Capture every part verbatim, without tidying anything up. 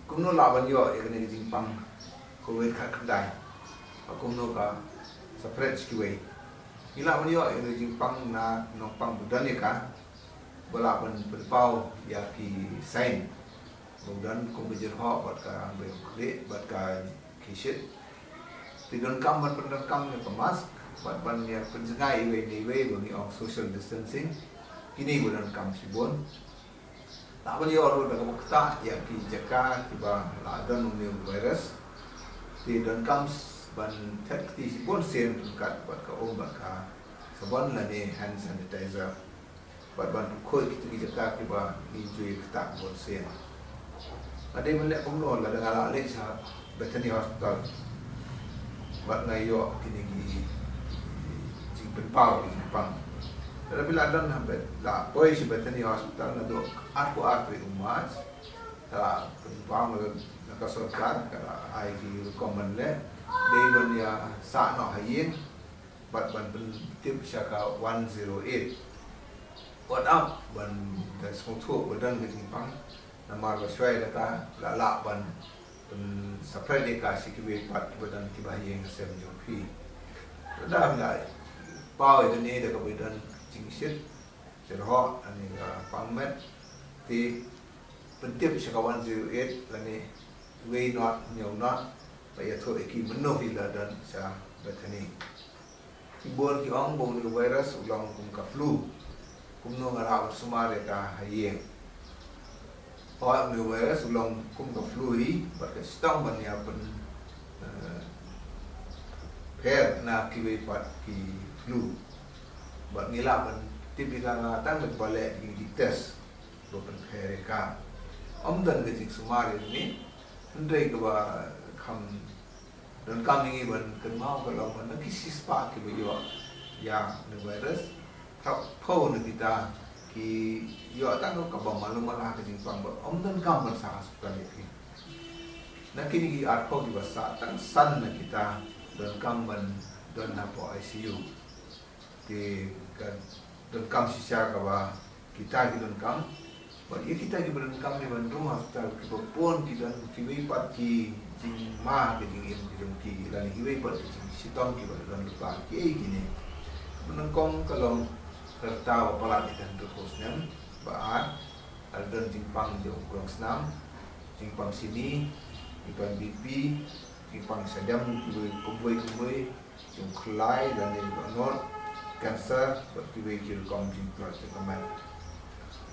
Kumno lah ban ïoh ïa kane ka jingpang covid khatkhyndai? Ba kumno ka separate sha kiwei? Ngi lah ban ïoh ïa kane ka jingpang na nongpang ba don ïa ka, ba lah ban pynpaw ïa ki sign ba don kum ka jyrhoh bad ka bai khlieh bad ka khishit. Te donkam ban pyndonkam ïa ka mask bad ban ïa pynjngai iwei na iwei ba ngi ong social distancing. Kine ba donkam shibun. Lah ban ïoh ruh da kaba ktah ïa ki jaka kiba la don une u virus. Te donkam ban thet kti shibun sien ryngkat bad ka um bad ka sabon lane hand sanitizer. Bad ban pynkhuid kito ki jaka kiba ngi ju ktah bun sien. Nga dei ban leh kumno lada nga la leit sha Bethany Hospital bad nga ïoh kine ki jingpynpaw ki jingpang. Lada phi la don ha Beth, la poi sha Bethany Hospital naduh arphew ar tarik u March, ka la pynpaw na ka sorkar, ka la ai ki rukom ban leh. Dei ban ïa sah noh ha ïing bad ban pyntip sha ka one zero eight. Wat ap ban da sngewthuh ba don ka jingpang. Namar ba shwa ïa kata la lah ban pynsaphriang ïa ka sha kiwei pat kiba don kiba ha ïing ha sem jong phi. Lada phi la paw ïa kane da kaba don jingshit, jyrhoh lane ka pang met, te pyntip sha ka one zero eight lane wei not hynñiew not, ba ïathuh ïa ki mynno phi la don sha Bethany. Ki bun ki ong ba une u virus u long kum ka flu. Kumno nga lah ban sumar ïa ka ha ïing? Hooid, une u virus u long kum ka flu hi, bad ka shitom ban ïa pyn, eh, pher na kiwei pat ki flu. Bad ngi lah ban tip ïa ka tang da kaba leh ïa ki test ba pynpher ïa ka. Ym don ka jingsumar ïa une, hynrei kaba kham donkam ïa ngi ban kynmaw ka long ba na ki shispah kiba ïoh ïa une u virus, khatphew na kita ki ïoh tang kaba malu mala ka jingpang bad ym donkam ban sah hospital ïa ki. Na kine ki arphew kiba sah, tang san na kita donkam ban don hapoh I C U. Te ka donkam shisha kaba kita ki donkam. Bad ïa kita kiba donkam ïa ban rung hospital kiba bun ki don kiwei pat ki jingma ka jingim ka jong ki lane kiwei pat ki jingshitom kiba don lypa kiei kine. Kaba nyngkong ka long ka rta ba palat ïa ka hynriewphew snem. Ba ar, ka don jingpang jong u klongsnam, jingpang shini, jingpang B P, jingpang shadem kiwei kumwei kumwei, jong khlai lane jong ka nod, cancer, bad kiwei ki rukom jingtlot jong ka met.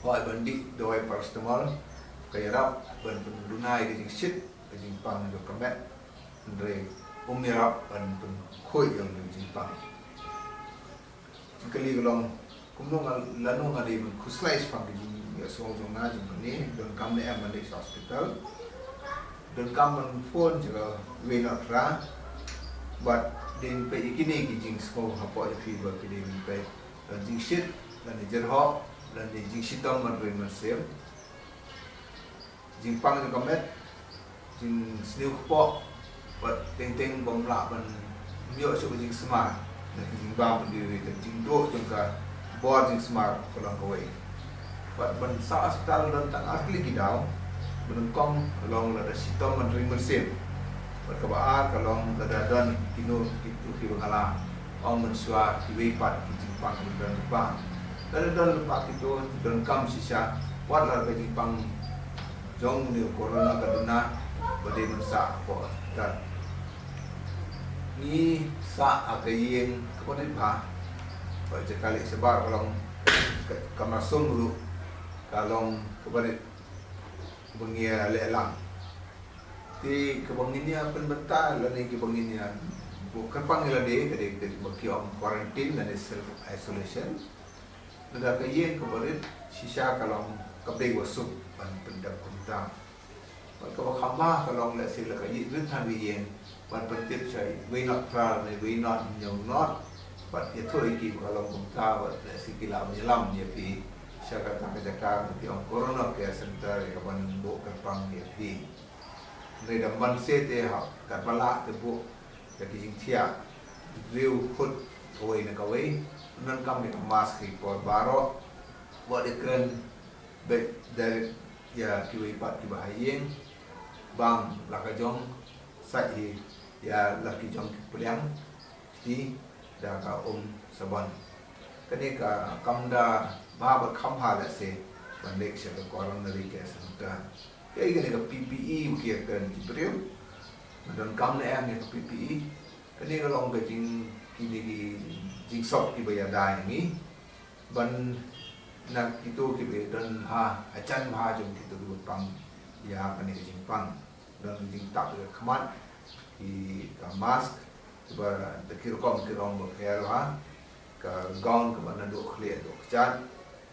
Hooid, ban dih dawai paracetamol ka ïarap ban pynduna ïa ka jingshit ka jingpang jong ka met. Hynrei um ïarap ban pynkhuid ïa une u jingpang. Jingkylli ka long kumno nga, lano nga dei ban khuslai shaphang ka jingïasngew jong nga jong kane, donkam ne em ban leit sha hospital? Donkam ban phone sha ka wei not phra. Bad dei ban peit ïa kine ki jingsngew hapoh jong phi ba phi dei ban peit, lane jingshit, lane jyrhoh, lane jingshitom ban ring mynsiem, jingpang jong ka met, jingsniew kpoh, bad teng teng bym lah ban ym ïoh shuh ka jingsumar na ki jingbam, bad ka jingduh jong ka bor jingsumar ka long kawei. Bad ban sah hospital don tang ar tylli ki daw. Ba nyngkong ka long lada shitom ban ring mynsiem. Bad kaba ar ka long lada don kino kito kiba nga la ong mynshuwa, kiwei pat ki jingpang kiba don lypa. Lada don lypa kito, donkam shisha wat la ka jingpang jong une u corona ka duna ba dei ban sah hapoh hospital. Ngi sah ha ka ïing kaba rit bha. Bad jaka leit shabar ka long ka, kamra sum ruh ka long kaba rit ba ngi ïa leh lang. Te kaba ngin ïa pynbynta lane kaba ngin ïa buh kyrpang ïa lade ka dei kaba ki ong quarantine lane self isolation. Lada ka ïing kaba rit, shisha ka long kaba dei kaba suk ban pyndep kumta. Bad kaba kham bha ka long lehse la ka ïing rit than ka ïing, ban pyntip sha wei not phra ne wei not hynñiew not. Bad ïathuh ïa ki ba ka long kumta, bad lehse ki lah ban ïalam ïa phi sha kata ka jaka ba ki ong Corona Care Center ïa kaban buh kyrpang ïa phi. Hynrei da ban se te hap katba lah te buh ïa ki jingthiah hynriew phut kawei na kawei. Donkam ïa ka mask ha ki por baroh. Wat ïa kren beit direct ïa kiwei pat kiba ha ïing, bam la ka jong sait hi ïa la ki jong ki pliang kti da ka um sabon. Kane ka kam da bha bad kham bha lehse ban leit sha ka coronary care center. Ïa kane ka P P E u ki ïa kren ki briew. Nga donkam ne em ïa ka P P E. Kane ka long ka jing, kine ki jingsop kiba ïada ïa ngi. Ban na kito kiba don bha, hajan bha jong kito kiba pang ïa kane ka jingpang. Don ka jingtap ïa ka khmat, ki, ka mask, kiba da ki rukom ki rong ba pher bha, ka gown kaba naduh khlieh haduh kjat,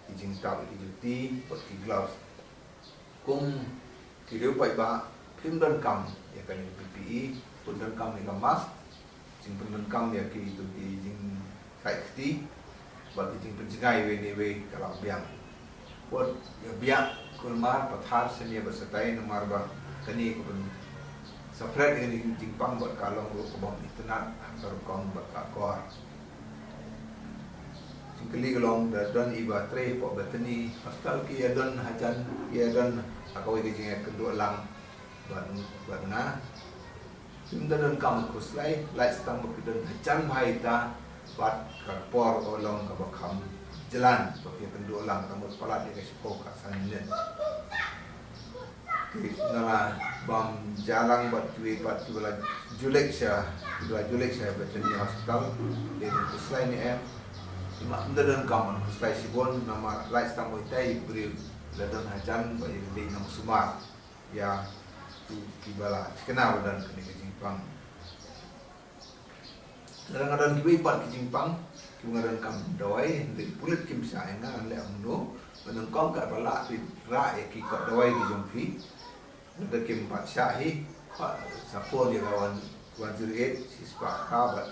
ki jingtap ïa ki juti bad ki gloves. Kum ki riew paidbah, phim donkam ïa kane ka P P E, pyndonkam ïa ka mask, jingpyndonkam ïa kito ki jingkait kti bad ki jingpynjngai iwei na iwei ka la biang. Wat ïa biang kulmar pathar shane bad shatai namar ba kane ka pyn, sa phret ïa kane ka jingpang bad ka long ruh kaba ym itynnad ha ka rukom bad ka akor. Jingkylli ka long, da don iba trei hapoh Bethany Hospital ki ïa don hajan, ki ïa don ha kawei ka jingïakynduh lang bad, bad nga. Phim da donkam ban khuslai, lait tang ba ki don hajan bha ïa ita bad ka por ka long kaba kham jlan ba ki ïakynduh lang, tang ba palat ïa ka shiphew ka san minit. Ki, nga la bam ja lang bad kiwei pat kiba la ju leit sha, kiba la ju leit sha Bethany Hospital. Dei ban khuslai ne em? Ym da donkam ban khuslai shibun namar lait tang ba ita i briew la don hajan ba i dei nongsumar ïa kiba la thikna ba don kane ka jingpang. Lada nga don kiwei pat ki jingpang kiba nga donkam dawai, hynrei pulit kim shah ïa nga, ngan leh kumno? Nga donkam kat ba lah phi rah ïa ki kot dawai ki jong phi. Lada kim pat shah hi, pat sa phone ïa ka one, one zero eight, shispah ka bad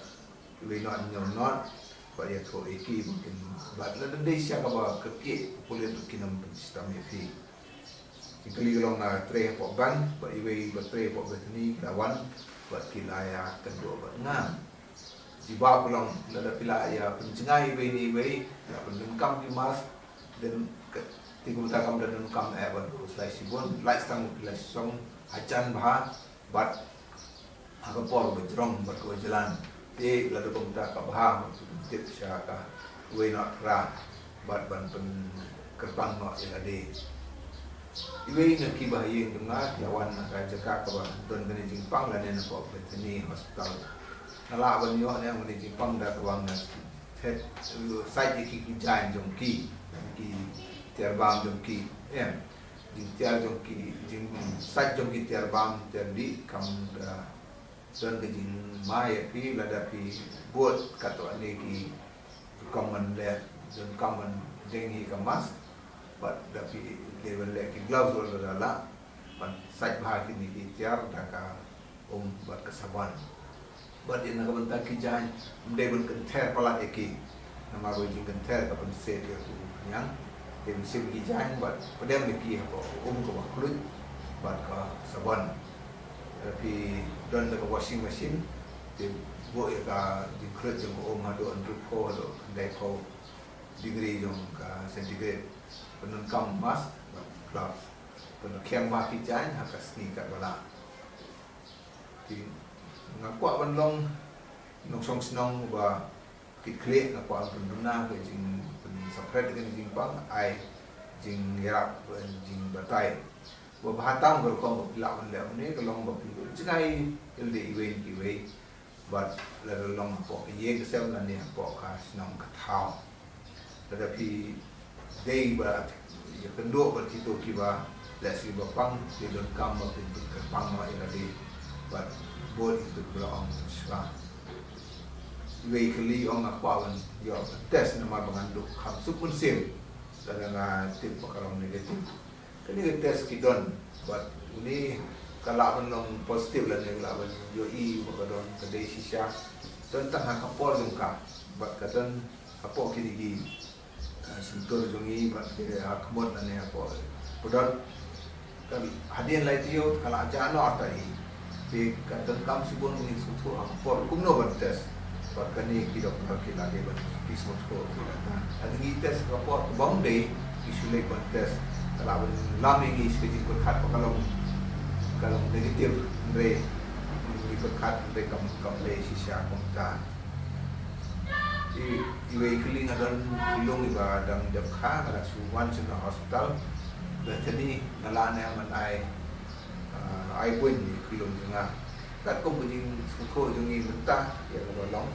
kiwei not hynñiew not, bad ïathuh ïa ki ba kin, bad lada dei sha kaba kyrkieh, pulit kin ym pynshitom ïa phi. Jingkylli ka long, nga trei hapoh bank, bad iwei ba trei hapoh Bethany ki la wan bad ki la ïakynduh bad nga. Jubab ka long, lada phi la ïa pynjngai iwei na iwei, la pyndonkam ki mask, then ka, te kumta kam da donkam eh ban khuslai shibun, lait tang ba phi la song hajan bha bad ha ka por ba jrong bad kaba jlan. Te lada kumta ka bha ban pyntip sha kawei not phra bad ban pynkyrpang noh ïa lade. Iwei na kiba ha ïing jong nga ki la wan na ka jaka kaba don kane jingpang lane na ka Bethany Hospital. Nga lah ban ïoh ne em kane jingpang da kaba nga thet, sait ïa ki, ki jaiñ jong ki, ki tiar bam jong ki, em. Jingtiar jong ki, jingsait jong ki tiar bam tiar dih kam da don ka jingma ïa phi lada phi bud katto katne ki rukom ban leh, donkam ban deng hi ka mask bad da phi dei ban leh ki gloves wat lada lah ban sait bha kine ki tiar da ka um bad ka sabon. Bad ïa na ka bynta ki jaiñ, ym dei ban kynther palat ïa ki. Namar ba jingkynther ka pynset ïa u khñiang. Te mynsiem ki jaiñ bad pdem ïa ki hapoh ka um kaba khluit bad ka sabon. Lada phi don da ka washing machine, te buh ïa ka jingkhluit jong ka um haduh hynriewphew haduh khyndaiphew degree jong ka centigrade. Pyndonkam mask bad gloves. Pynrkhiang bha ki jaiñ ha ka sngi katba lah. Te nga kwah ban long nongshong shnong uba kitkhlieh, nga kwah ban pynduna ka jingpynsaphriang ka jingpang, ai jingïarap, jingbatai. Ba bha tam ka rukom ba phi lah ban leh une ka long ba phi jngai ïa lade iwei na iwei. Bad lada long hapoh ka ïing ka sem lane hapoh ka shnong ka thaw. Lada phi dei ba ïakynduh bad kito kiba leh shuh ba pang, te donkam ba phin pynkyrpang noh ïa lade bad bud ïa kito kiba la ong shuwa. Iwei i kylli ong nga kwah ban ïoh test namar ba ngan duh kham suk mynsiem lada nga tip ba ka long negative. Kane ka test ki don bad une ka lah ban long positive lane ka lah ban ïohi ba ka don, ka dei shisha. Don tang ha ka por jong ka bad ka don hapoh kine ki, eh, shyntur jong ngi bad ki ha khmut lane hapoh pudot. Ka hadien lai taïew ka la jah noh artat hi. Te ka donkam shibun ba ngin sngewthuh ha ka por kumno ban test. Bad kane ki doktor ki la dei ban ki sngewthuh ki la ta. Lada ngi test ha ka por kaba ym dei, ki shu leit ban test Ka la ban lam ïa ngi sha ka jingpyrkhat ba ka long, ka long negative, hynrei ngi pyrkhat hynrei kam, kam dei shisha kumta. I, iwei i kylli nga don khyllung iba dang dep kha, nga la shu wan sha hospital. Bethany, nga la ne man ai, ah, ai buin i khyllung jong nga. Katkum ka jingsngewthuh jong ngi mynta ïa kaba long.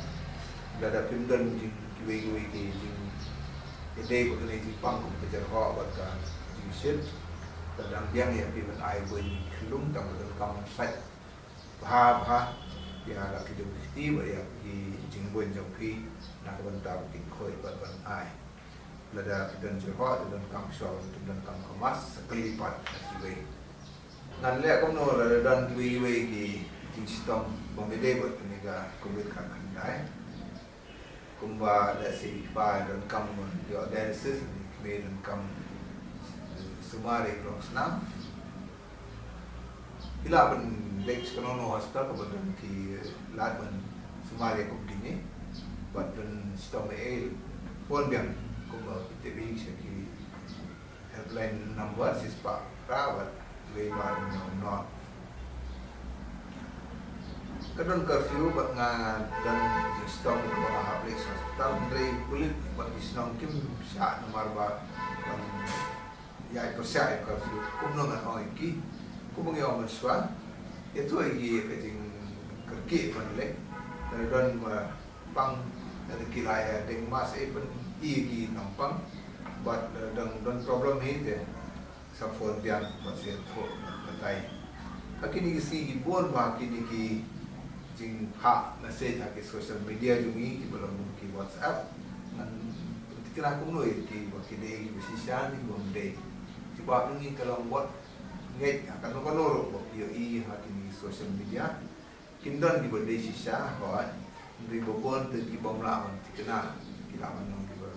Lada phim don jing kiwei kiwei ki jing ïadei bad kane jingpang kum ka jyrhoh bad ka jingshit, ka dang biang ïa phi ban ai buin i khyllung tang ba donkam ban sait bha bha ïa la ki jong ki kti bad ïa ki jingbuin jong phi na ka bynta ba kin khuid bad ban ai. Lada phi don jyrhoh, phi donkam shawl, phi donkam ka mask, sa kylli pat na kiwei. Ngan leh kumno lada don kiwei kiwei ki jingshitom bym ïadei bad kane ka covid khatkhyndai. Kumba lehse i kpa i donkam ban ïoh dialysis, i kmie i donkam, eh, sumar ïa ka rong snam. Ki lah ban leit sha kano kano hospital kaba don ki lad ban sumar ïa kum kine. Bad ban shitom ei ei, phone biang kumba ki tip ïa sha ki helpline number shispah phra bad wei bar hynñiew nod. Ka don curfew bad nga don jingshitom kaba nga hap leit sha hospital, hynrei pulit bad ki shnong kim shah namar ba ban ïa pyrshah ïa ka curfew. Kumno ngan ong ïa ki, kumba ngi ong mynshuwa, ïathuh ïa ki ïa ka jingkyrkieh ban leh. Lada don ba pang, lada ki la ïa deng mask ei, pyni ïa ki nongpang. Bad lada don, don problem hi te sa phone biang bad sa ïathuh batai. Ha kine ki sngi ki bun ba kine ki jingphah message ha ki social media jong ngi kiba long kum ki WhatsApp. Ngan pynthikna kumno ïa ki, ba ki dei kiba shisha ne bym dei. Jubab jong ngi ka long wat ngeit ha kano kano ruh ba phi ïohi ha kine ki social media. Kin don kiba dei shisha, hooid. Hynrei ba bun te ki bym lah ban thikna, ki lah ban long kiba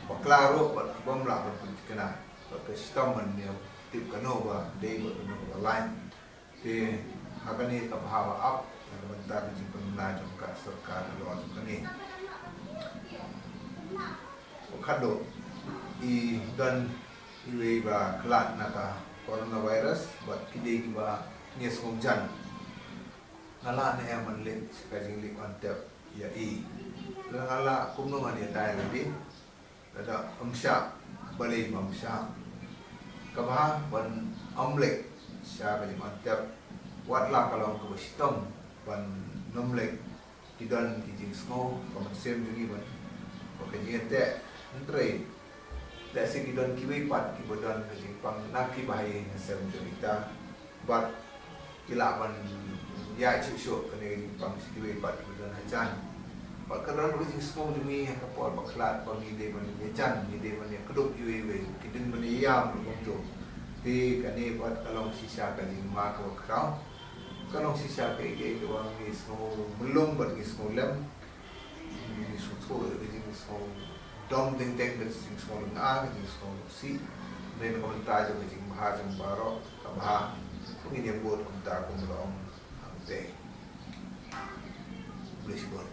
bakla ruh bad ki bym lah ban pynthikna. Bad ka shitom ban ïa tip kano ba dei bad kano ba lain. Te ha kane ka bha ba ap na ka bynta ka jingpynbna jong ka sorkar halor jong kane. Ba khatduh, i don iwei ba khlad na ka coronavirus bad ki dei kiba ngi sngew jan. Nga lah ne em ban leit sha ka jingleit ban tep ïa i? Lada nga lah, kumno ngan ïada ïa lade? Lada ym shah, balei ym shah? Kaba bha ban ym leit sha ka jingwan tep, wat la ka long kaba shitom ban ym leit. Ki don ki jingsngew ka mynsiem jong ngi ban, ba ka jingïateh, hynrei lehse ki don kiwei pat kiba don ka jingpang na ki bahaïing hasem jong kita, bad ki lah ban ïaid shuh shuh kane ka jingpang sha kiwei pat kiba don hajan. Bad ka don ka jingsngew jong ngi ha ka por ba khlad ba ngi dei ban ïajan, ngi dei ban ïakdup iwei iwei, ki dei ban ïam ruh kumjuh. Te kane pat ka long shisha ka jingma kaba khraw. Ka long shisha kaei kaei kaba ngi sngew mlung bad ngi sngew lem. Ngi sngewthuh ïa ka jingsngew dom teng teng, ka jingsngew lynga, ka jingsngew sih. Hynrei na ka bynta jong ka jingbha jong baroh, kaba bha ba ngin ïabud kumta kumba la ong hangtei. Khublei shibun.